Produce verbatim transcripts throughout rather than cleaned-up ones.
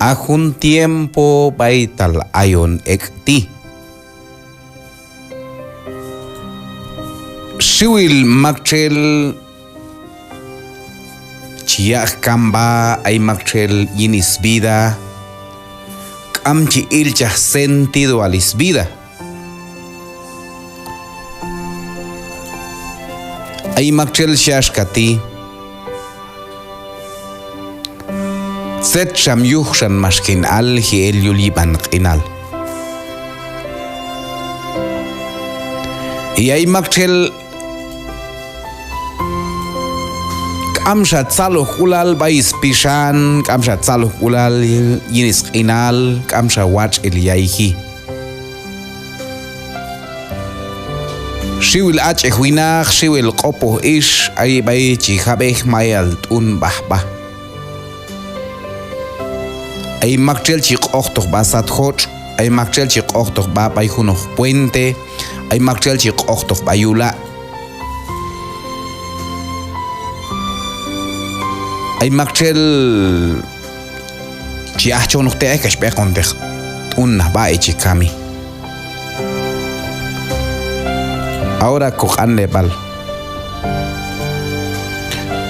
A jun tiempo b'aytal ayon ek' ti'. Xiwil maktxel chi yaq' kan sb'a, ay maktxel yin svida k'am chi ilchaj sentidoal svida. Ay maktxel xhi axka ti': Tzet xam yuj xan max hin alji el yul yib'an q'inal. Y ay maktxel k'amxa tzalojk'ulal b'ay spixan, k'amxa tzalojk'ulal yin sq'inal, k'amxa watx'il yayji. Xiwil ach'ej winaq, xiwil q'opoj ix, ay b'ay chi jab'ej mayal t'un b'a sb'a. Ay maktxel chi q'oqtoq sb'a sat jotx', ay maktxel chi q'oqtoq sb'a b'ay junoq puente, ay maktxel chi q'oqtoq sb'a yul a'. Ay maktxel chi ajchonokteq kax b'eqonteq t'unnaq sb'a, ay chi kami. Ahora koq'anleb'al.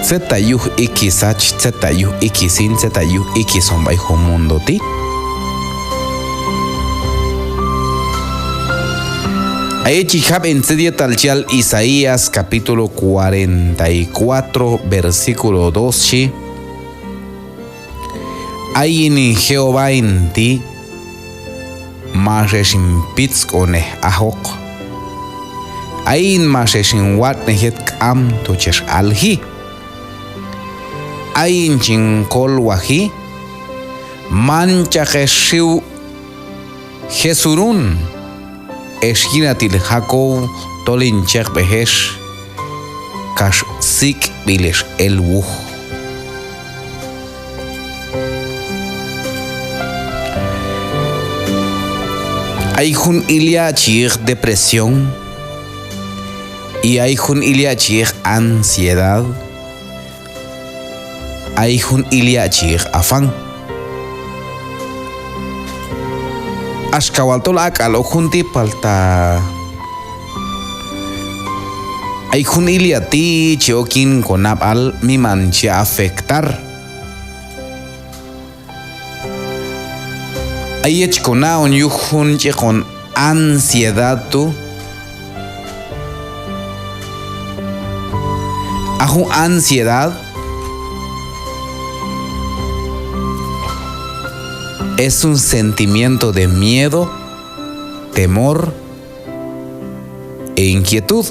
Tzet ta yuj ikis hach, tzet ta yuj ikis hin, tzet ta yuj ikis hon b'ay jun mundo ti'. Ay chi jab'en tzet yetal chi yal Isaías capítulo cuarenta y cuatro, versículo dos xhi: Ayin Jehová hin ti', max hex hin pitzk'onej ajoq. Ayin max hex hin watx'nej yet k'amto chex alji. Ayin chin kolwaji, manchaq hex xiw Jesurún, hex yinatil Jacob, tol hin cheqb'ej hex kax sik'b'il hex el wuj. Ay jun ilya' chi yiq depresión, y ay jun ilya' chi yiq ansiedad, ay jun ilya' chi yiq afán. Axka wal tol ak'al ok jun ti', palta ay jun ilya' ti' chi ok yin konab'al, miman chi afectar. A yet chi kona'on yuj jun ch'iqon ansiedad tu'. A jun ansiedad es un sentimiento de miedo, temor e inquietud.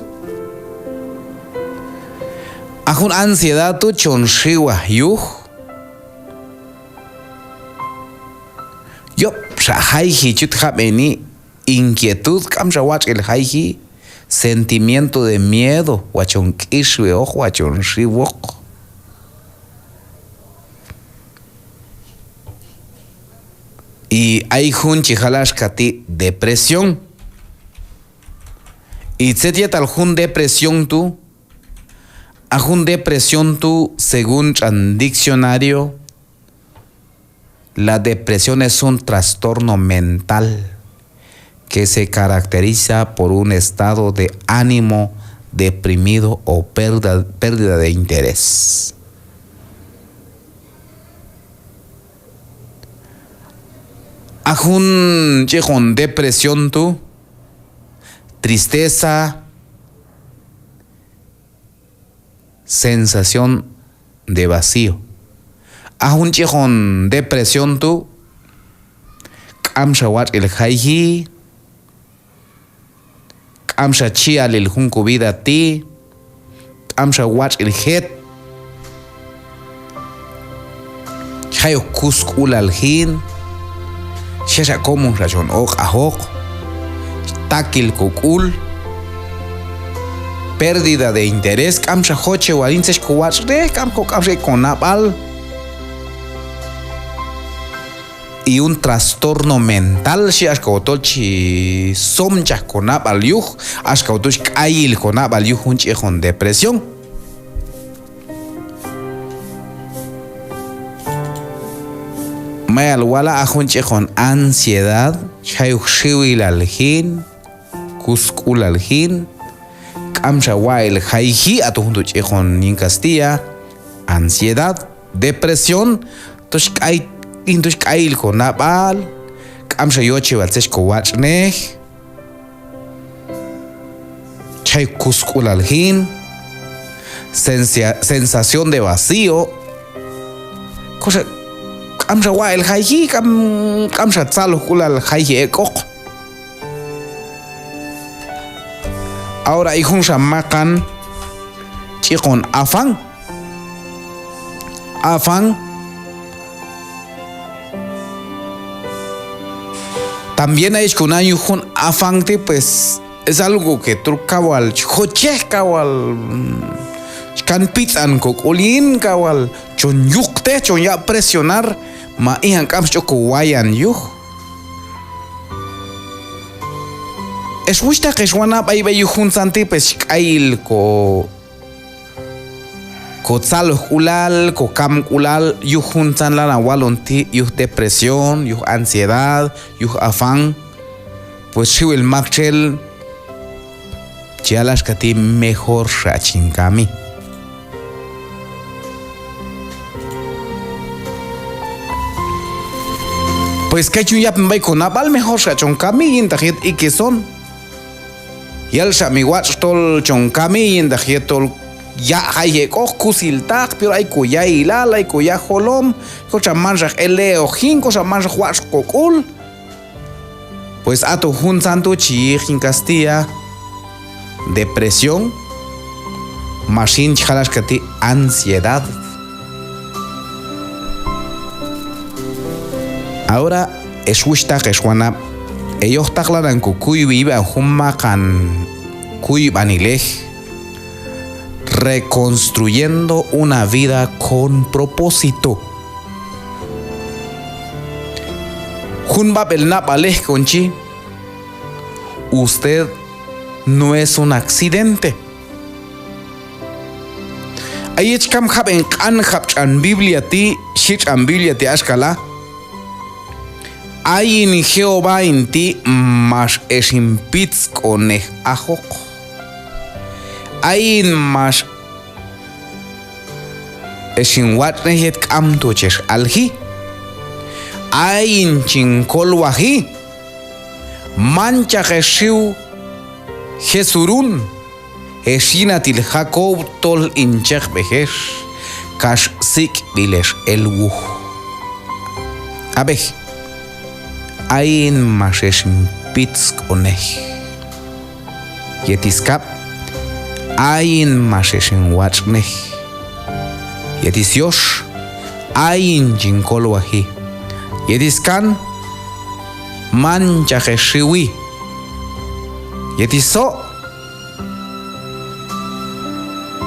A jun ansiedad tu' chon xiwaj yuj. Yob' xa jayji chut jab'eni, inquietud, k'amxa watx'il jayji, sentimiento de miedo, watx' chon k'ixwi oq, watx' chon xiw oq. Y ay jun chi jal axka ti' depresión. Y tzet yetal jun depresión tu', a jun depresión tu', según tx'an diccionario, la depresión es un trastorno mental que se caracteriza por un estado de ánimo deprimido o perda-, pérdida de interés. A jun ch'iqon depresión tu', tristeza, sensación de vacío. A jun ch'iqon depresión tu', k'amxa watx'il jayji, k'amxa chi'alil jun ko vida ti', k'amxa watx'il jet. Jay ok kusk'ulal jin, xexa komon xa chon oq'ajoq, takil ko k'ul, pérdida de interés, k'amxa jochewal yin tzet xko watx'nej, k'am ko, k'amxa ek' ko nab'al. Y un trastorno mental, xhi, axka wal tol chi somchaj ko nab'al yuj, axka wal tol chi k'ayil ko nab'al yuj jun ch'iqon depresión. Mayal wala' a jun ch'ikon ansiedad, chi jay ok xiwilal jin, kusk'ulal jin, k'amxa wa'il jayji, aton jun tu' ch'ikon yin kastilla, ansiedad, depresión, tox k'ay, yin tox k'ayil konab'al, k'amxa yochewal tzet chi kowatx'nej, chi jay kusk'ulal jin, sensia-, sensación de vacío, koxa k'amxa wa'il jayji, k'am-, k'amxa tzalojk'ulal jayji ek'oq. Ahora ay junxa maqan ch'ikon afán. Afán. También ay chi konan yuj jun afán ti', pues, es algo que tol kawal chi jochej, kawal, mm, chi kan pitz'an kok'ul yin, kawal chon yuqtej, chon yaq' presionar, ma ijan k'am xch'ok kowayan yuj. Ex wuxhtaq, ex wanab', ay b'ay yuj juntzan ti', pues, chi k'ayil ko kotzalojk'ulal, kokamk'ulal, yuj juntzan lanan walon ti', yuj depresión, yuj ansiedad, yuj afán, pues xiwil maktxel chi yal axka ti': mejor xa chin kami. Pues kay chi yun yapni b'ay konab'al, mejor xa chon kami yintaq yet ikis on. Yal xa mi watx' tol chon kami yintaq yet tol yaq' jay ek'oq, kusiltaq, pero ay koya'ilal, ay koyajolom, koch xa manxa hoq el le'oq jin, koch xa manxa hoq watx'oq kok'ul. Pues aton juntzan tu' chi yiq yin kastilla depresión, ma xin chi jal axka ti' ansiedad. Ahora, ex wuxhtaq, ex wanab', heyojtaq lanan kokuywi yib'an jun maqan kuyb'anilej, reconstruyendo una vida con propósito. Jun b'ab'el nab'alej kon chi: Usted no es un accidente. A yet chi kam jab'en q'anjab' tx'an Biblia ti', xhi tx'an Biblia ti' axka la': Ayin Jehová hin ti', max ex hin pitzk'onej ajoq. Ayin max ex hin watx'nej yet k'amto chex alji. Ayin chin kolwaji. Manchaq ex xiw Jesurún, ex yinatil Jacob, tol hin cheqb'ej ex, kax sik'b'il ex el wuj. Ab'ej, ayin max ex hin pitzk'onej. Yet iskab', ayin max ex hin watx'nej. Yet isyox, ayin chin kolwaji. Yet iskan, manchaq ex xiwi. Yet iso',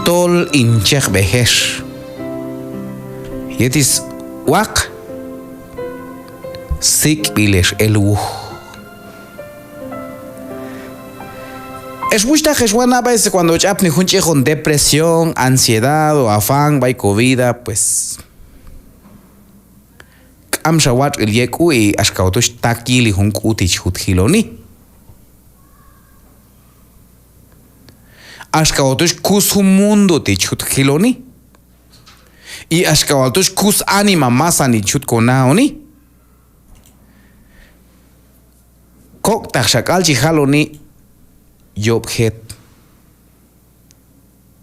tol hin cheqb'ej ex. Yet iswaq, sik'b'il ex el wuj. Ex wuxhtaq, ex wanab', a veces cuando ch'apni jun ch'ijon depresión, ansiedad o afán b'ay ko vida, pues, k'amxa watx'il yek'u, y axka tu' xtak yili jun k'u ti' chi jut jiloni. Axka tu' xkus jun mundo ti' chi jut jiloni. Y axka wal tu' xkus anima masanil chi jut konaoni. Kok'taq xa k'al chi jaloni, yob' jet.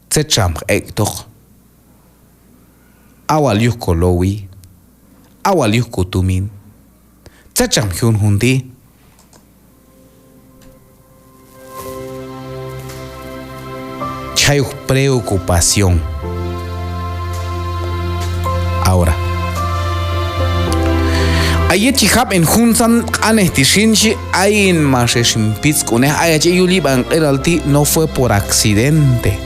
Tzet xam ek'toq. A wal yuj ko lowi. A wal yuj ko tumin. Tzet xam jun jun ti'. Ch'ay ok preocupación. Ahora, a yet chi jab'en juntzan q'anej ti' xin, xhi: Ayin max ex hin pitzk'onej. Ayach ek' yul yib'an q'inal ti', no fue por accidente.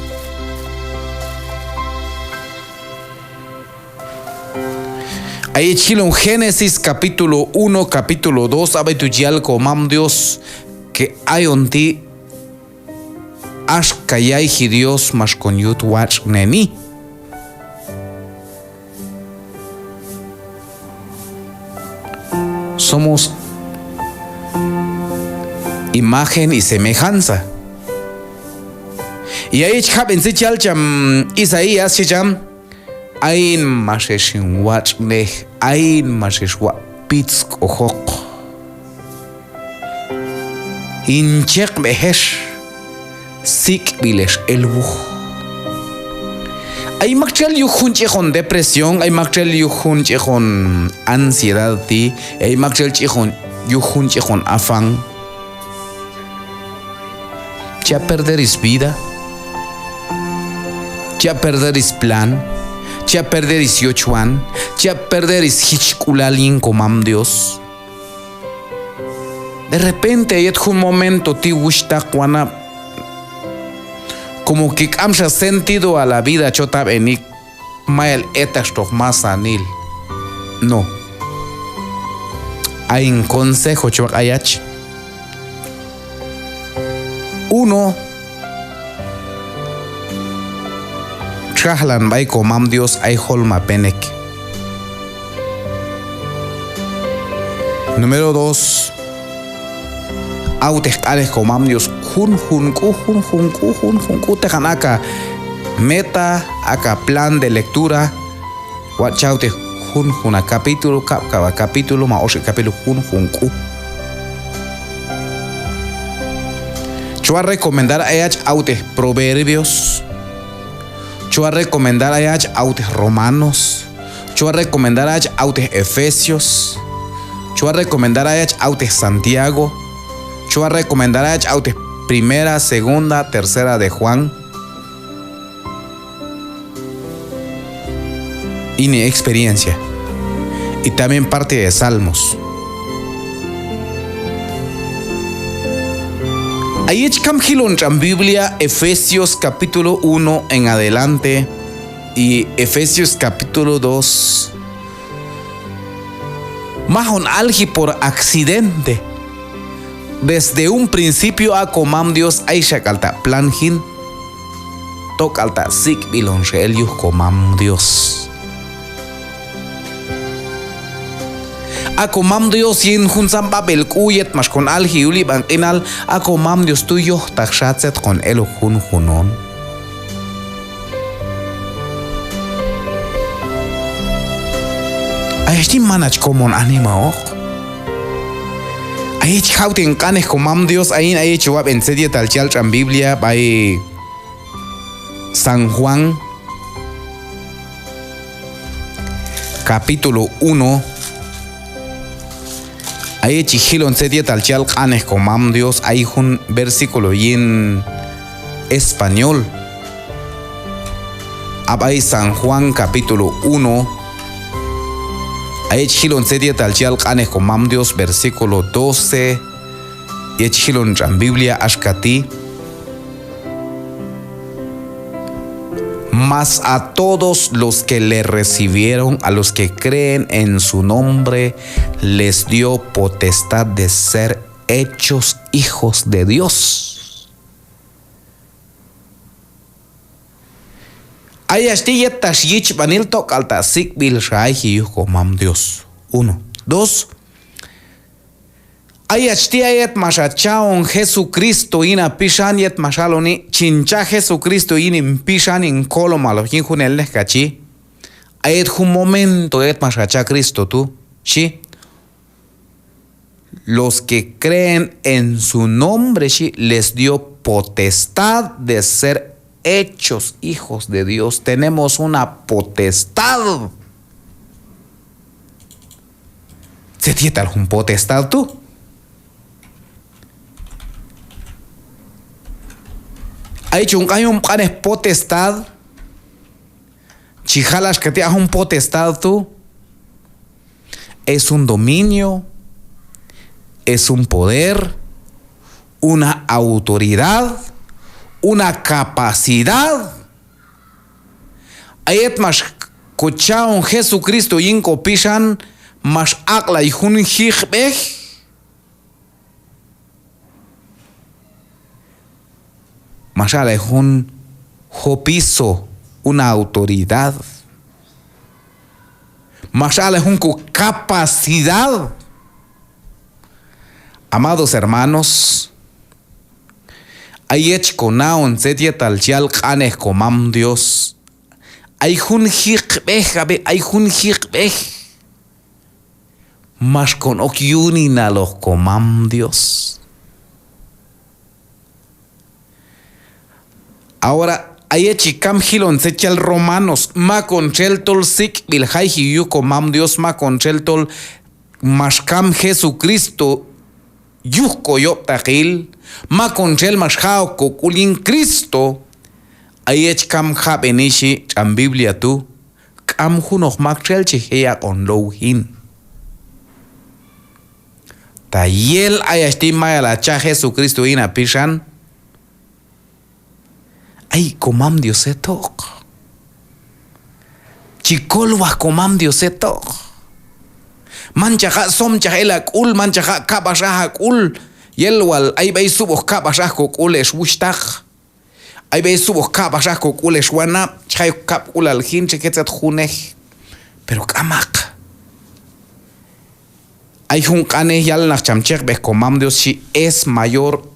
A yet chi jilon Génesis capítulo uno, capítulo dos, a b'ay tu' chi yal ko Mam Dios que ayon ti' axka yayji Dios max kon yut watx'neni. Somos imagen y semejanza. Y ay chi jab'en tzet chi yal cham Isaías, xhi cham: Ayin max ex hin watx'nej, ayin max ex waq' pitzk'ojoq. Hin cheqb'ej ex, sik'b'il ex el wuj. Ay maktxel yuj jun ch'iqon depresión, ay maktxel yuj jun ch'iqon ansiedad ti', ay maktxel ch'iqon yuj jun ch'iqon afán. Chi a' perder is vida, chi a' perder is plan, chi a' perder is yochwan, chi a' perder is jichk'ulal yin Komam Dios. De repente, a yet jun momento ti', wuxhtaq, wanab', como que k'amxa sentido a la vida chot ab'enik, mayal etaxtoq masanil. No. Ay hin consejo chi waq' ayach. Uno, txajlan b'ay Komam Dios ay jolom apenek. Número dos, awtej q'anej Komam Dios junjun k'u, junjun k'u, junjun k'u, teqan aka meta, aka plan de lectura, watx' chawtej junjun a capítulo, kab' kab' a capítulo, ma oxeb' capítulo, junjun k'u. Chwa recomendar ayach awtej Proverbios. Chwa recomendar ayach awtej Romanos. Chwa recomendar ayach awtej Efesios. Chwa recomendar ayach awtej Santiago. Chwa recomendar ayach awtej Primera, Segunda, Tercera de Juan. Yin hin experiencia. Y también parte de Salmos. A yet chi kam jilon tx'an Biblia, Efesios capítulo uno en adelante y Efesios capítulo dos. Maj on alji por accidente. Desde un principio a Komam Dios ay xa k'al ta' plan jin. Tok'al ta' sik'b'il on xa el yuj Komam Dios. A Komam Dios yin juntzan b'ab'el k'u yet max kon alji yul yib'an q'inal, a Komam Dios tu' yojtaq xa tzet kon eloq junjun on. Ayach ti' man ach komon animaoq. Ayach chi jawten q'anej Komam Dios ayin, ayach chi wab'en tzet yetal chi yal tx'an Biblia b'ay San Juan capítulo uno. Ayach chi jilon tzet yetal chi yal q'anej Komam Dios, ay jun versículo yin español. A b'ay San Juan capítulo uno. Ayach chi jilon tzet yetal chi yal q'anej Komam Dios, versículo doce. Yet chi jilon tx'an Biblia axka ti'. Mas a todos los que le recibieron, a los que creen en su nombre, les dio potestad de ser hechos hijos de Dios. Ayach ti' yettax yichb'anil tok'al ta' sik'b'il xa ayji yuj Komam Dios. Uno. Dos. Ayach ti' a yet max a cha'on Jesucristo yin a pixan, yet max aloni: Chin cha' Jesucristo yin hin pixan, hin kolomaloq yin junelnej, ka chi. A yet jun momento yet max a cha' Cristo tu', xhi. Los que creen en su nombre, xhi, les dio potestad de ser hechos hijos de Dios. Tenemos una potestad. Tzet yetal jun potestad tu'? Ay chon q'anjom q'anej potestad. Chi jal axka ti', a jun potestad tu' es un dominio, es un poder, una autoridad, una capacidad. A yet max ko cha'on Jesucristo yin ko pixan, max aq'lay jun jijb'ej. Max aq'lay jun jopiso, una autoridad. Max aq'lay jun ko capacidad. Amados hermanos, a yet chi ko na'on tzet yetal chi yal q'anej Komam Dios, ay jun jiqb'ej, a ver, ay jun jiqb'ej max kon ok yuninaloq Komam Dios. Ahora, a yet chi kam jilon tzet chi yal Romanos, mak on txel tol sik'b'il jayji yuj Komam Dios, mak on txel tol max kam Jesucristo yuj ko yob'taqil, mak on txel max ja' ok ko k'ul yin Cristo. A yet chi kam jab'eni xhi tx'an Biblia tu', k'am junoq maktxel chi je' yaq'on low jin. Ta yel ayach ti' mayal ha cha' Jesucristo yin ha pixan, ay Komam Dios hetoq. Chi kolwaj Komam Dios hetoq. Manchaq ha' somchaj el ha k'ul, manchaq ha' kab'ax aj ha k'ul. Yel wal ay b'ay sub'oq kab'ax aj ko k'ul ex wuxhtaq. Ay b'ay sub'oq kab'ax aj ko k'ul ex wanab', chi jay ok kab'k'ulal jin, chi je' tzet junej. Pero k'amaq. Ay jun q'anej yal naq cham chekb'ej Komam Dios xhi, es mayor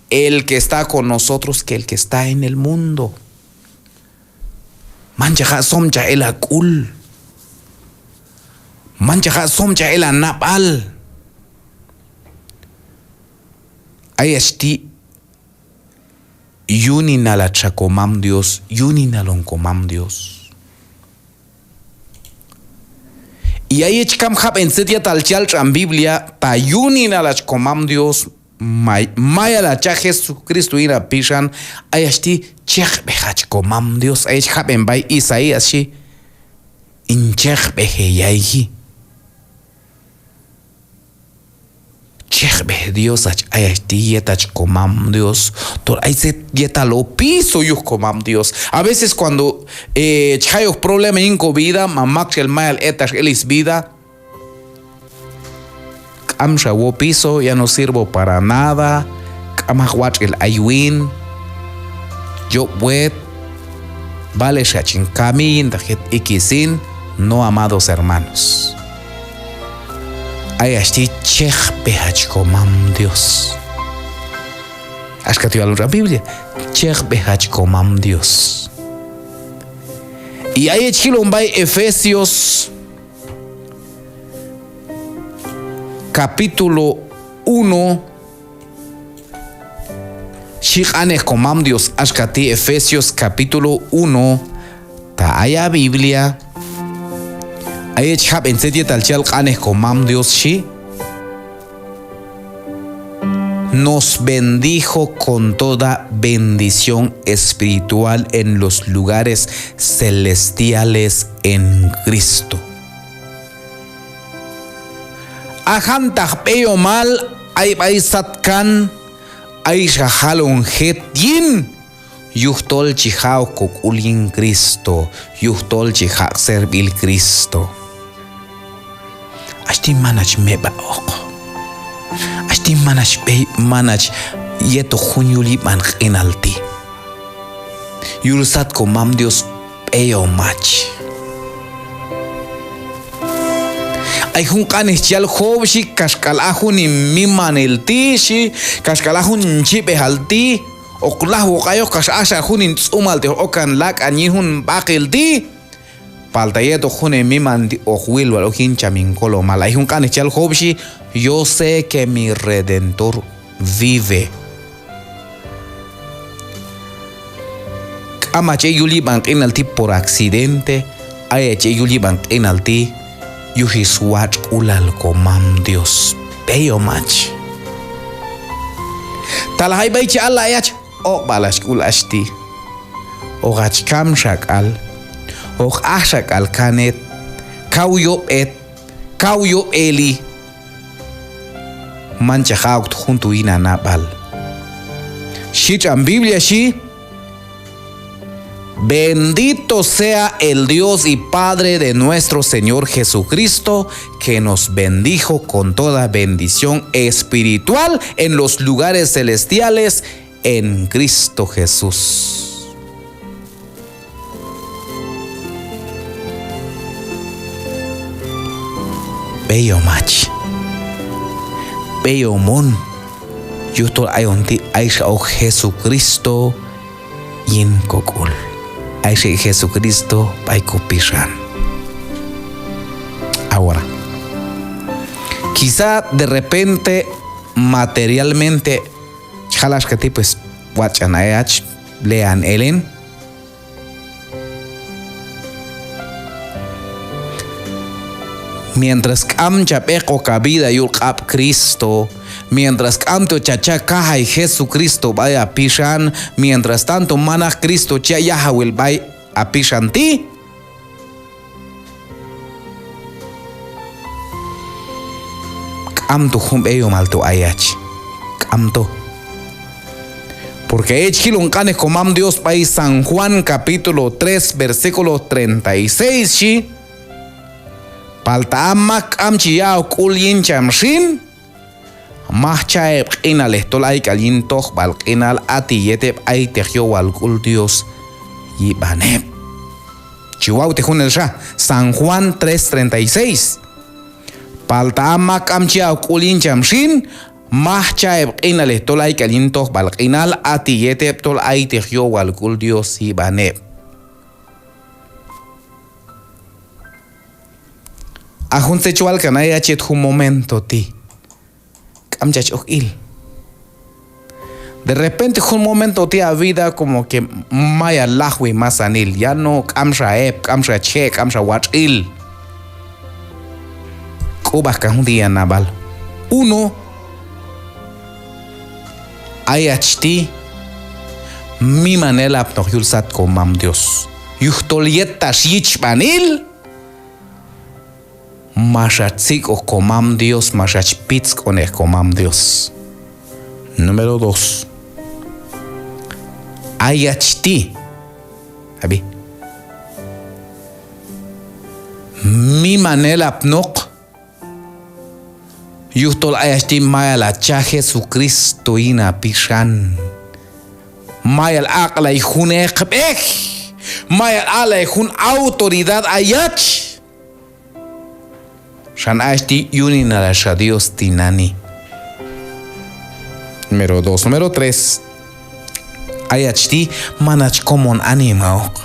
el que está con nosotros que el que está en el mundo. Manchaq ha' somchaj el ha k'ul. Manchaq ha' somchaj el ha nab'al. Ayach ti' yuninal hach xa Komam Dios, yuninal on Komam Dios. Y a yet chi kam jab'en tzet yetal chi yal tx'an Biblia, ta yuninal hach Komam Dios, may-, mayal ha cha' Jesucristo yin ha pixan, ayach ti' chekb'ej hach Komam Dios. Ayach jab'en b'ay Isaías xhi, hin chekb'ej heyayji. Chekb'ej Dios hach ayach ti' yet hach Komam Dios, tol ay tzet yetal opiso yuj Komam Dios. A veces cuando, eh, chi jay ok problema yin ko vida, ma maktxel mayal etax el is vida, k'amxa wopiso, ya no sirvo para nada, k'amaj watx'il ay win, yob' wet, vale xa chin kami yintaq yet iqis in. No, amados hermanos. Ayach ti' chekb'ej hach Komam Dios. Axka tu' yalon tx'an Biblia, chekb'ej hach Komam Dios. Y ayach jilon b'ay Efesios capítulo uno, xhi q'anej Komam Dios axka ti', Efesios capítulo uno, ta ay ha Biblia, ayach jab'en tzet yetal chi yal q'anej Komam Dios xhi. Nos bendijo con toda bendición espiritual en los lugares celestiales en Cristo. A jantaq b'eyomal ay b'ay satkan, ay xa jalon jet yin, yujtol chi ja' ok ko k'ul yin Cristo, yujtol chi jaq' servil Cristo. Hach ti' man hach meb'a' oq. Hach ti' man hach b'ey, man hach yetoq jun yul yib'an q'inal ti'. Yul sat Komam Dios b'eyom hach. Ay jun q'anej chi yal Job xhi, kaxk'al a jun hin mimanil ti' xhi, kaxk'al a jun hin chib'ejal ti', hoq lajwoq ayoq kax axa jun hin tz'umal ti' hoq okan lak'an yin jun b'aqil ti'. Palta yetoq jun hin miman ti' hoq wil wal ok yin cham hin kolomal. Ay jun q'anej chi yal Job xhi: Yo sé que mi Redentor vive. K'am hach ek' yul yib'an q'inal ti' por accidente, ay hach ek' yul yib'an q'inal ti' yuj swatx'k'ulal Komam Dios. B'eyom hach. Talaj ay b'ay chi allay hach, oq'b'al hach sk'ul hach ti'. Hoq hach kam xa k'al, hoq aj xa k'al kan het, kaw yob' het, kaw yob' eli. Manchaq a'oktoq jun tu' yin ha nab'al. Xhi tx'an Biblia xhi: Bendito sea el Dios y Padre de nuestro Señor Jesucristo, que nos bendijo con toda bendición espiritual en los lugares celestiales en Cristo Jesús. B'eyom hach. b'eyom on, yujtol ayon ti' ay xa ok Jesucristo yin kok'ul, ay xa ek' Jesucristo b'ay kopixan. Ahora, quizá de repente materialmente chi jal axka ti', pues, watx' ch'an ayach, lean elen. Mientras k'am cha b'eq ok ha vida yul q'ab' Cristo, mientras k'amto cha cha' kajay Jesucristo b'ay ha pixan, mientras tanto manaq Cristo chi ya' yajawil b'ay ha pixan ti', k'amto jun b'eyomalto ayach, k'amto. Porque ay chi jilon q'anej komam Dios b'ay San Juan capítulo tres, versículo treinta y seis, xhi: Palta ha mak k'am chi ya' ok sk'ul yin cham xin, maj cha' heb' q'inalej tol ay k'al yin tojb'al q'inal, ha ti' yet heb' ayteq yowal k'ul Dios yib'an heb'. Chi wawtej junelxa, San Juan tres treinta y seis. Palta ha mak k'am chi ya' ok sk'ul yin cham xin, maj cha' heb' q'inalej tol ay k'al yin tojb'al q'inal, ha ti' yet heb' tol ayteq yowal k'ul Dios yib'an heb'. Ha jun tzet chi wal kan ayach yet jun momento ti', k'am chach ok il. De repente jun momento ti' ha vida como que mayal lajwi masanil, ya no, k'amxa heb', k'amxa chje', k'amxa watx'il. K'ub'aj kan jun ti' ha nab'al. Uno, ayach ti' miman elapnoq yul sat komam Dios. Yujtol yettax yichb'anil, max hach tzik'oj komam Dios, max hach pitzk'onej komam Dios. Número dos. Ayach ti', ab'i, miman elapnoq, yujtol ayach ti' mayal ha cha' Jesucristo yin ha pixan. Mayal aq'lay jun eqb'ej, mayal aq'lay jun autoridad ayach. Xan ayach ti' yuninal xa Dios tinani'. Número dos. Número tres. Ayach ti' man hach komon animaoq.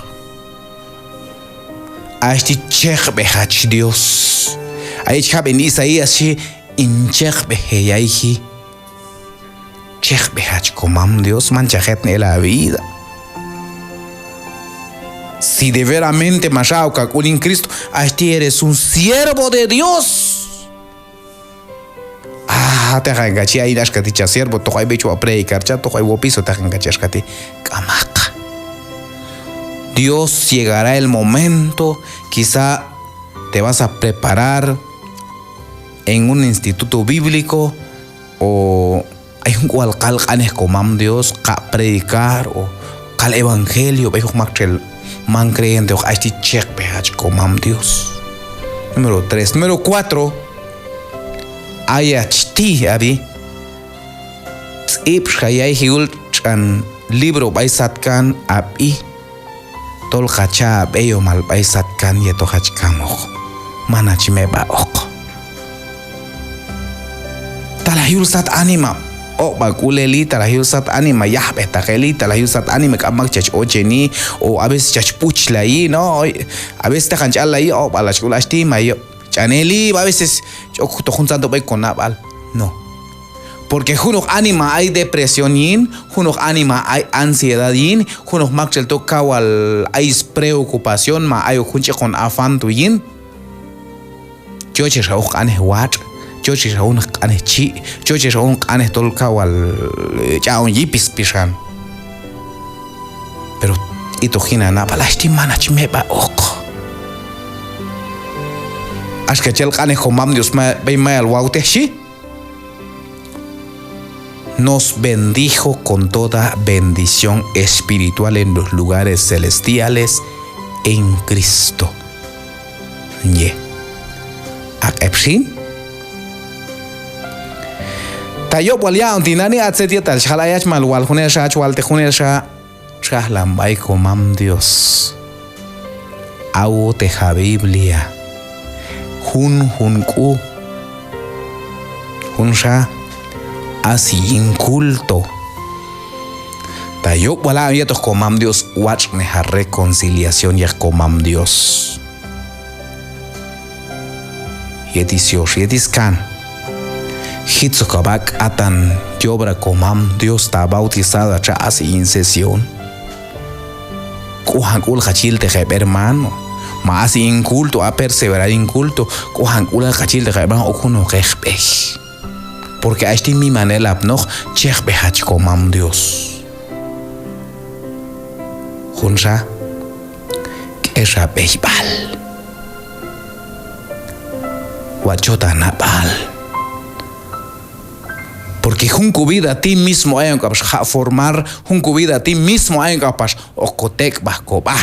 Ayach ti' chekb'ej hach Dios. Ay chi jab'en Isaías xhi: Hin chekb'ej heyayji. Chekb'ej hach komam Dios, manchaq hetnel ha vida. Si de veramente max ha' ok ha k'ul yin Cristo, ayach ti' eres un siervo de Dios. Ah, teqan ka chi ayin axka ti' cha siervo, toq ay b'ay chwa predicar cha, toq ay wopiso, teqan ka chi axka ti'. K'amaq. Dios, llegará el momento, quizá te vas a preparar en un instituto bíblico, o ay jun k'ual k'al q'anej komam Dios, ka predicar o k'al evangelio b'ay junoq maktxel man creyenteoq, ayach ti' chekb'ej hach komam Dios. Número tres. Número cuatro, ayach ti', ab'i, tz'ib'xa yayji yul tx'an libro b'ay satkan ha b'i, tol ka cha' ha b'eyomal b'ay satkan yetoq hach kamoq. Man hach meb'aoq. Talaj yul sat anima oq'b'ak'ul eli, talaj yul sat anima yajb'ejtaq eli, talaj yul sat anima k'am mak chach ocheni, o a veces chach b'uchlayi, ¿no? A veces teqan ch'allayi, oq'b'al hach k'ul ayach ti', ma yo ch'an eli, a veces ch'ok toq juntzanto b'ay konab'al. No. Porque junoq anima ay depresión yin, junoq anima ay ansiedad yin, junoq maktxel to kaw wal ay spreocupación, ma ayok jun ch'ikon afán tu' yin. Chochej xa junoq q'anej watx', chochej xa junoq q'anej chi', chochej xa junoq q'anej tol kaw wal, eh, ch'a'on yipis pixan. Pero itoq yin ha nab'al ayach ti' man hach meb'aoq. Axka chi yal q'anej komam Dios ma-, b'ay mayal wawtej, xhi: Nos bendijo con toda bendición espiritual en los lugares celestiales en Cristo. Ye. Aq'ep xin. Ta yob' wal ya'on tinani', a tzet yetal chi jal ayach, mal wal junelxa, hach waltej junelxa, txajlan b'ay komam Dios. Awtej ha Biblia. Junjun k'u. Junxa, asi yin culto. Ta yob' wal ha'on yetoq komam Dios, watx'nej ha reconciliación yetoq komam Dios. Yet ix yox, yet ix kan. Jitzoj kab'a k'atan yobra komam Dios ta bautizado hach xa, asi yin sesión. K'ojank'ulaq hach yilteq heb' hermano. Ma asi yin culto, a perseverar yin culto. K'ojank'ulaq hach yilteq heb' hermano, ok junoq hej b'ej. Porque hach ti' miman elapnoq chejb'ej hach komam Dios. Junxa, k'ex ha b'eyb'al. Watx' chot ha nab'al. Porque jun ko vida ti' mismo ayon k'apax jaq' formar, jun ko vida ti' mismo ayon k'apax hoq ko tek'b'aj kob'a.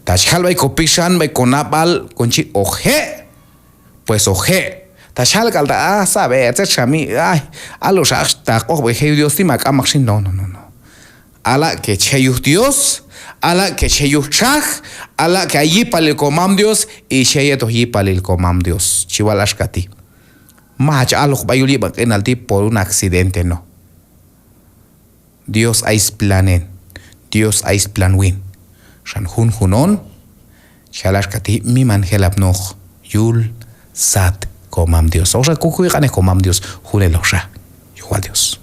Ta chi jal b'ay ko pixan, b'ay ko nab'al, kon chi hoq je', pues hoq je'. Ta xal k'al ta', ah, sabe, tzet xami, ay, alon xa ta q'ojb'ej je' yuj Dios ti' ma k'amaq xin, no, no, no, no. Ala' que chi je' yuj Dios, ala' que chi je' yuj txaj, ala' que ay yipalil komam Dios, y chi je' yetoq yipalil komam Dios. Chi wal axka ti'. Maj hach aloq b'ay yul yib'an q'inal ti' por un accidente, no. Dios ay splan en, Dios ay splan win. Xan junjun on, chi jal axka ti', miman jelapnoq yul sat komam Dios. Hoqxa kokuy q'anej komam Dios, juneloqxa. Yuj wal Dios.